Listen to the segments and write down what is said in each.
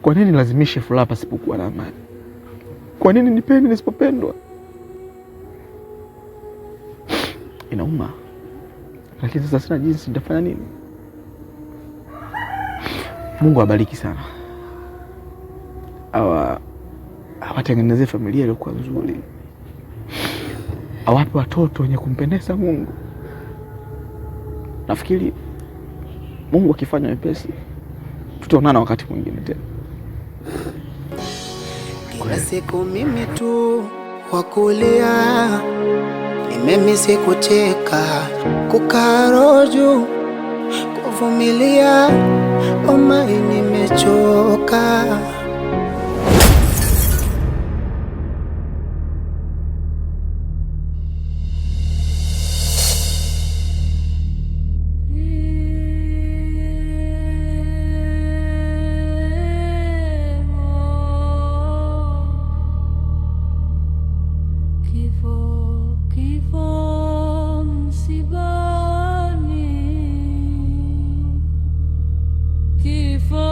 Kwa nini nilazimishe furaha pasipokuwa na amani? Kwa nini nipende nisipopendwa? Inauma, lakini sasa sina jinsi, nitafanya nini? Mungu awabariki sana, awatengenezee familia iliyokuwa nzuri, awape watoto wenye kumpendeza Mungu. Nafikiri Mungu akifanya wepesi, tutaonana wakati mwingine tena. Kila siku mimi tu wa kulia, nimemisi kucheka, kukaa roho, kuvumilia, omai nimechoka. Kifo msibani, kifo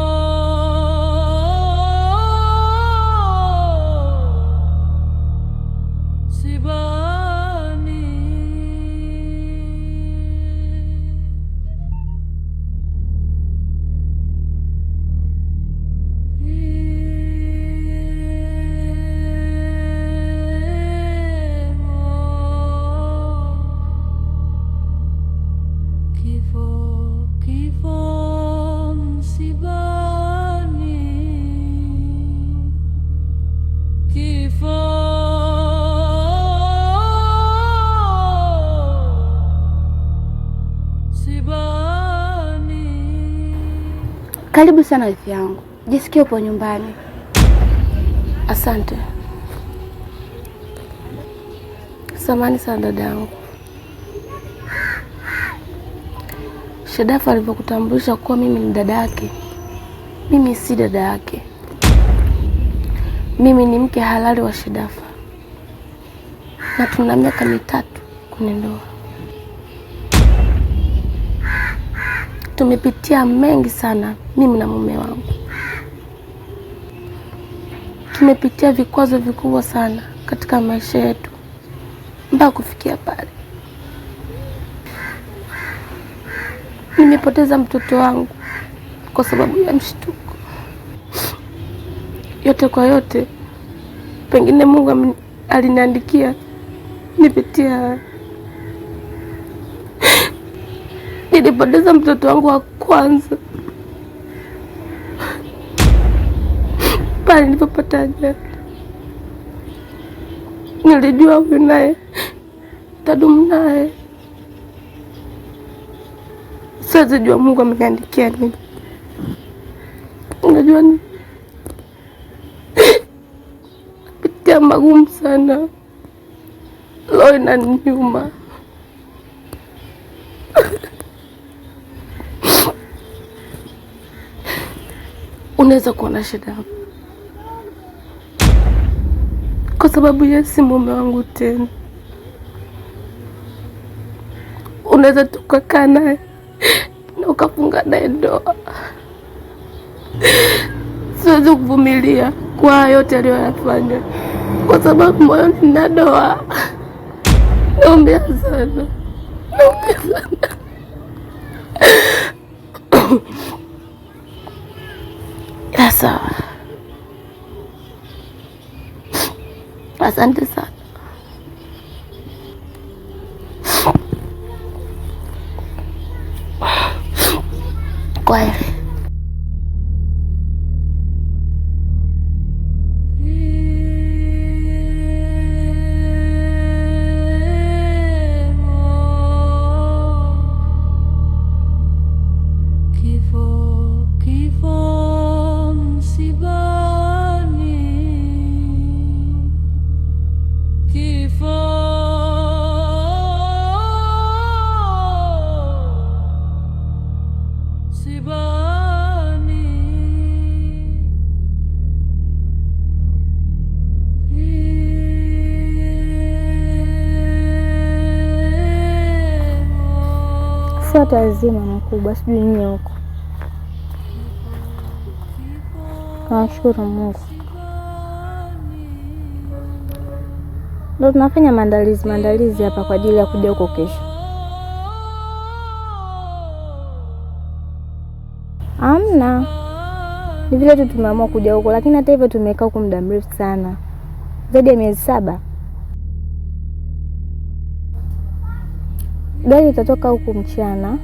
msibani. Kifo msibani, kifo msibani. Karibu sana wifi yangu, jisikie upo nyumbani. Asante. Samahani sana dada yangu. Shadafu alivyokutambulisha kuwa mimi ni dada yake, mimi si dada yake. Mimi ni mke halali wa Shadafa na tuna miaka 3 kwenye ndoa. Tumepitia mengi sana mimi na mume wangu. Tumepitia vikwazo vikubwa sana katika maisha yetu mpaka kufikia pale. Nimepoteza mtoto wangu kwa sababu ya mshtuko. Yote kwa yote, pengine Mungu aliniandikia nipitie haya. Nilipoteza mtoto wangu wa kwanza pale nilipopata ajali. Nilijua huyu naye tadumu naye. Siwezi jua Mungu ameniandikia nini. Unajua ni napitia magumu sana, roho inaniuma. Unaweza kuwa na shida kwa sababu yeye si mume wangu tena. Unaweza tukakaa naye na ukafunga naye ndoa. Siwezi kuvumilia kwa yote aliyoyafanya, kwa sababu moyoni nina doa. Naumia sana, naumia sana. Ila sawa, asante sana. Kwaheri. Kifo msibani, kifo msibani. Fuata wazima makubwa, sijui nini huko. Nashukuru Mungu. Ndio tunafanya maandalizi hapa kwa ajili ya kuja huko kesho. Amna. Ni vile tu tumeamua kuja huko, lakini hata hivyo tumekaa huko muda mrefu sana. Zaidi ya miezi 7. Gari itatoka huku mchana,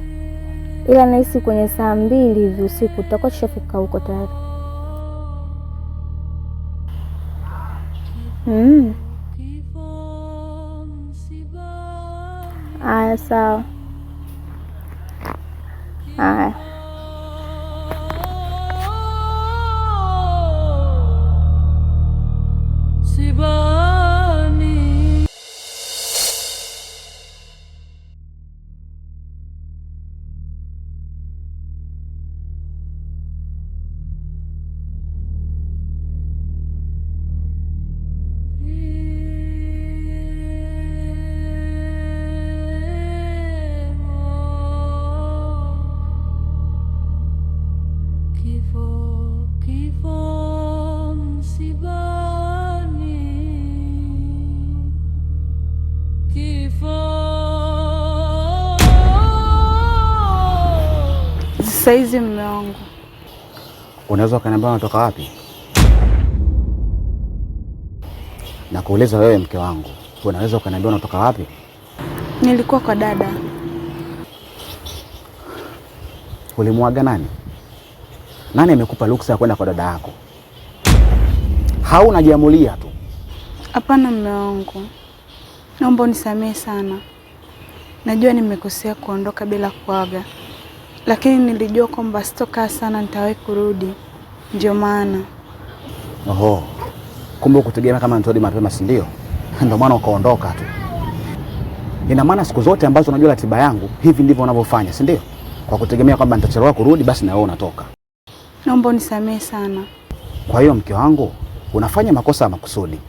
ila nahisi kwenye saa 2 hivi usiku tutakuwa tushafika huko tayari. Aya, sawa. Aya. Msibani. Kifo, kifo msibani. Kifo. Saizi mume wangu. Unaweza ukaniambia unatoka wapi? Na kuuliza wewe mke wangu, unaweza ukaniambia unatoka wapi? Nilikuwa kwa dada. Ulimwaga nani? Nani amekupa ruksa ya kwenda kwa dada yako? Haunajiamulia tu. Hapana mume wangu, naomba unisamehe sana. Najua nimekosea kuondoka bila kuaga, lakini nilijua kwamba sitokaa sana, nitawahi kurudi, ndio maana. Oho, kumbe ukutegemea kama nitarudi mapema, si ndio? Ndio maana ukaondoka tu. Ina maana siku zote ambazo unajua ratiba yangu, hivi ndivyo unavyofanya, si ndio? Kwa kutegemea kwamba nitachelewa kurudi, basi na wewe unatoka. Naomba unisamehe sana. Kwa hiyo mke wangu, unafanya makosa ya makusudi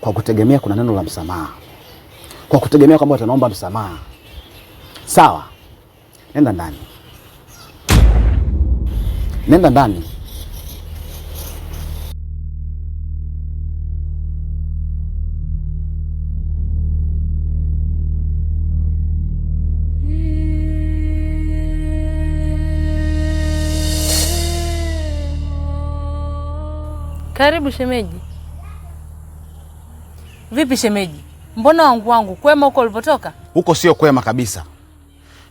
kwa kutegemea kuna neno la msamaha, kwa kutegemea kwamba utanaomba msamaha. Sawa, nenda ndani, nenda ndani. Karibu shemeji. Vipi shemeji? Mbona wangu kwema huko ulipotoka? Huko sio kwema kabisa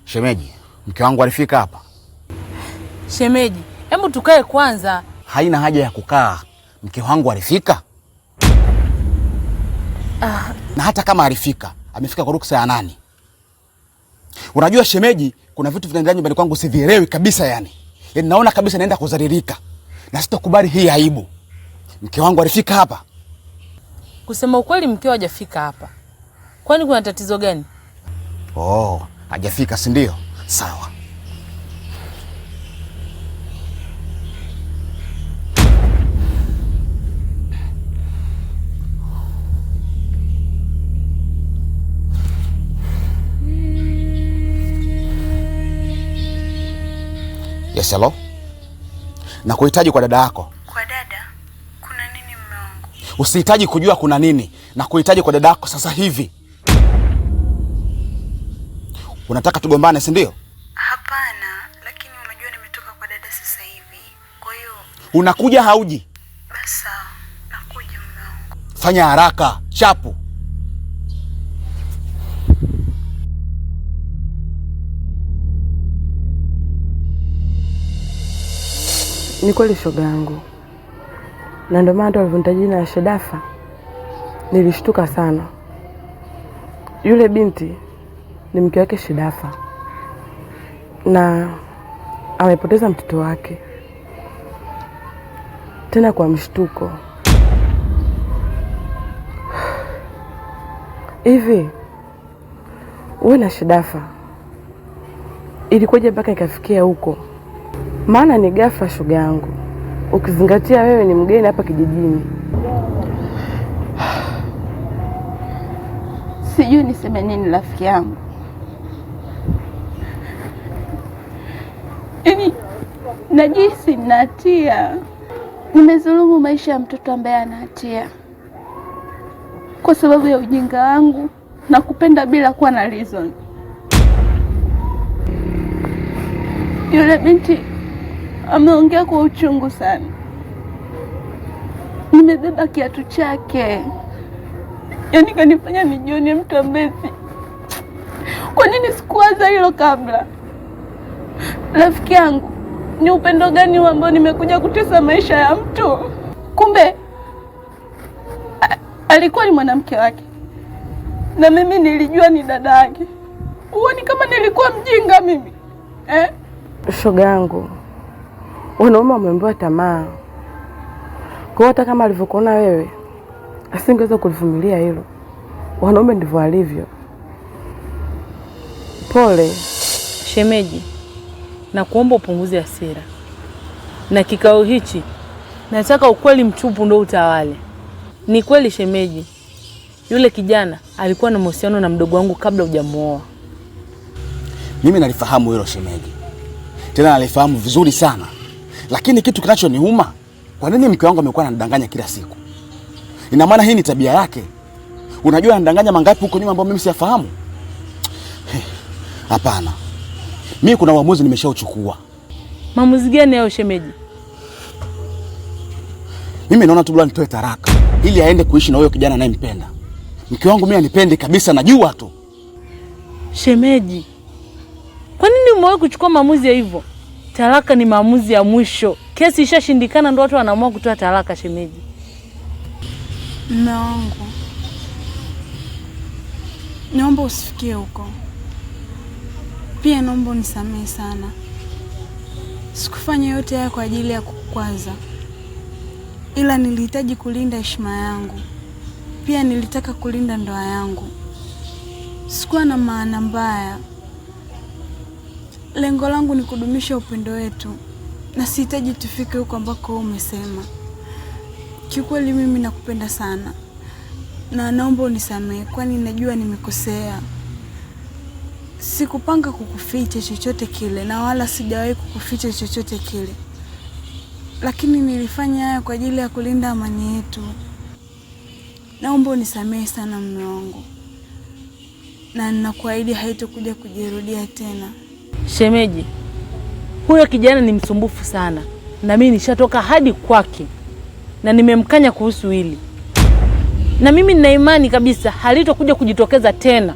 shemeji. Mke wangu alifika hapa. Shemeji, hebu tukae kwanza. Haina haja ya kukaa, mke wangu alifika. Na hata kama alifika, amefika kwa ruksa ya nani? Unajua shemeji, kuna vitu vinaendelea nyumbani kwangu sivielewi kabisa yani. Yaani naona kabisa naenda kudhalilika. Na sitokubali hii aibu. Mke wangu alifika hapa. Kusema ukweli mkeo hajafika hapa. Kwani kuna tatizo gani? Oh, hajafika si ndio? Sawa. Yes, hello. Nakuhitaji kwa dada yako. Kwa dada? Kuna nini mume wangu? Usihitaji kujua kuna nini. Nakuhitaji kwa dada yako sasa hivi. Unataka tugombane si ndio? Hapana, lakini unajua nimetoka kwa dada sasa hivi. Kwa hiyo unakuja hauji? Basi sawa, nakuja mume wangu. Fanya haraka, chapu. Ni kweli shoga yangu, na ndio maana alivyonitaja jina la Shedafa nilishtuka sana. Yule binti ni mke wake Shedafa na amepoteza mtoto wake, tena kwa mshtuko. Hivi wewe na Shedafa ilikuwaje mpaka ikafikia huko? Maana ni ghafla shoga yangu, ukizingatia wewe ni mgeni hapa kijijini. Sijui niseme nini rafiki yangu. Yaani najisi natia. Nimedhulumu maisha ya mtoto ambaye ana hatia kwa sababu ya ujinga wangu na kupenda bila kuwa na reason. Yule binti ameongea kwa uchungu sana. Nimebeba kiatu chake, yaani kanifanya nijione mtu ambaye kwa nini sikuwaza hilo kabla? Rafiki yangu, ni upendo gani huu ambao nimekuja kutesa maisha ya mtu? Kumbe alikuwa ni mwanamke wake na mimi nilijua ni dada yake. Huoni kama nilikuwa mjinga mimi eh? Shoga yangu, wanaume wameambiwa tamaa. Kwa hiyo hata kama alivyokuona wewe asingeweza kulivumilia hilo. Wanaume ndivyo walivyo. Pole shemeji, nakuomba upunguze hasira, na kikao hichi nataka ukweli mtupu ndo utawale. Ni kweli shemeji, yule kijana alikuwa na mahusiano na mdogo wangu kabla hujamuoa. Mimi nalifahamu hilo shemeji, tena nalifahamu vizuri sana, lakini kitu kinachoniuma, kwa nini mke wangu amekuwa ananidanganya kila siku? Ina maana hii ni tabia yake. Unajua anadanganya mangapi huko nyuma ambao mimi siyafahamu? Hapana, mimi kuna uamuzi nimeshauchukua. Maamuzi gani hayo shemeji? Mimi naona tu bora nitoe taraka ili aende kuishi na huyo kijana anayempenda. Mke wangu mimi anipendi kabisa, najua tu. Shemeji, kwa nini umewahi kuchukua maamuzi ya hivyo? Talaka ni maamuzi ya mwisho. Kesi ishashindikana ndo watu wanaamua kutoa talaka shemeji. Mume wangu, naomba usifikie huko. Pia naomba unisamehe sana. Sikufanya yote haya kwa ajili ya kukukwaza, ila nilihitaji kulinda heshima yangu. Pia nilitaka kulinda ndoa yangu. Sikuwa na maana mbaya. Lengo langu ni kudumisha upendo wetu, na sihitaji tufike huko ambako umesema. Kiukweli mimi nakupenda sana na naomba unisamehe, kwani najua nimekosea. Sikupanga kukuficha chochote kile na wala sijawahi kukuficha chochote kile, lakini nilifanya haya kwa ajili ya kulinda amani yetu. Naomba unisamehe sana mume wangu, na ninakuahidi haitokuja kujirudia tena. Shemeji, huyo kijana ni msumbufu sana, na mimi nishatoka hadi kwake na nimemkanya kuhusu hili, na mimi nina imani kabisa halitokuja kujitokeza tena,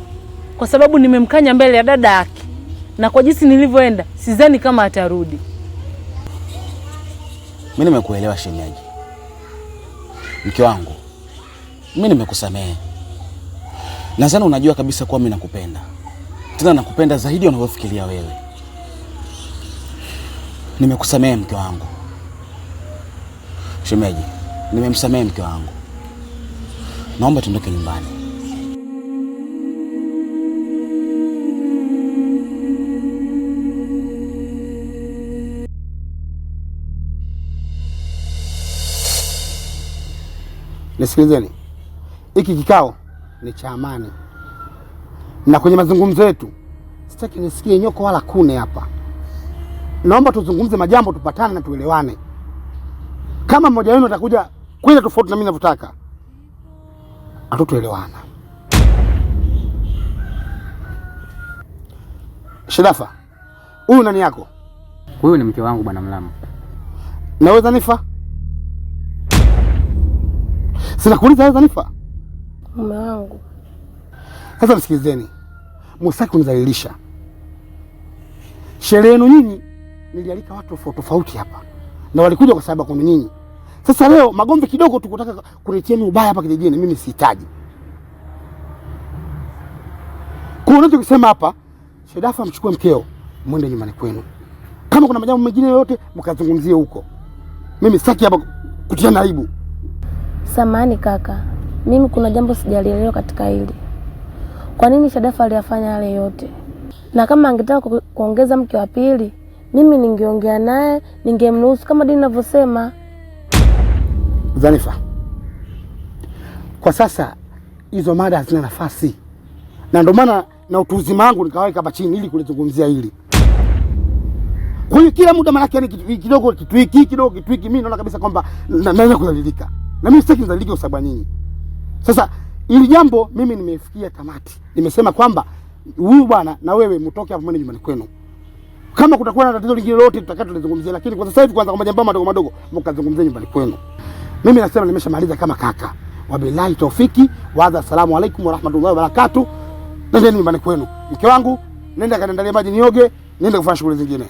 kwa sababu nimemkanya mbele ya dada yake, na kwa jinsi nilivyoenda sidhani kama atarudi. Mimi nimekuelewa shemeji. Mke wangu, mimi nimekusamehe. Nadhani unajua kabisa kuwa mimi nakupenda, tena nakupenda zaidi unavyofikiria wewe. Nimekusamehe mke wangu. Shemeji, nimemsamehe mke wangu. Naomba tuondoke nyumbani. Nisikilizeni, hiki kikao ni cha amani, na kwenye mazungumzo yetu sitaki nisikie nyoko wala kune hapa. Naomba tuzungumze majambo, tupatane na tuelewane. Kama mmoja wenu atakuja kwenda tofauti na mimi ninavyotaka, hatutoelewana. Shidafa, huyu nani yako? Huyu ni mke wangu Bwana Mlamu. Naweza nifa? Sinakuuliza, wewe Zanifa? Mume wangu. Sasa msikilizeni, msitaki kunidhalilisha. Sherehe yenu nyinyi nilialika watu tofauti tofauti hapa na walikuja kwa sababu kwenu nyinyi. Sasa leo magomvi kidogo tu kutaka kunitia ubaya hapa kijijini, mimi sihitaji. Kwa unachokisema hapa, Shedafa mchukue mkeo mwende nyumbani kwenu. Kama kuna majambo mengine yoyote mkazungumzie huko. Mimi sitaki hapa kutia aibu. Samahani kaka, mimi kuna jambo sijalielewa katika hili. Kwa nini Shadafa aliyafanya yale yote? Na kama angetaka kuongeza mke wa pili, mimi ningeongea naye, ningemruhusu kama dini inavyosema. Zanifa, kwa sasa hizo mada hazina nafasi, na ndio maana na utu uzima wangu nikaweka hapa chini ili kulizungumzia hili. Kwa hiyo kila muda maanake yani kitu kidogo kitu hiki kidogo kitu hiki, mimi naona kabisa kwamba naweza kudhalilika, na mimi sitaki nidhalilike kwa sababu ya nyinyi. Sasa hili jambo mimi nimefikia tamati, nimesema kwamba huyu bwana na wewe mtoke hapo mwende nyumbani kwenu. Kama kutakuwa na tatizo lingine lolote tutakaa tulizungumzia, lakini kwa sasa hivi kwanza kwa majambo madogo madogo mkazungumzie nyumbani kwenu. Mimi nasema nimeshamaliza kama kaka. Wabillahi taufiki wa assalamu alaikum warahmatullahi wabarakatuh. Nendeni nyumbani kwenu. Mke wangu, nenda kaniandalie maji nioge, nenda kufanya shughuli zingine.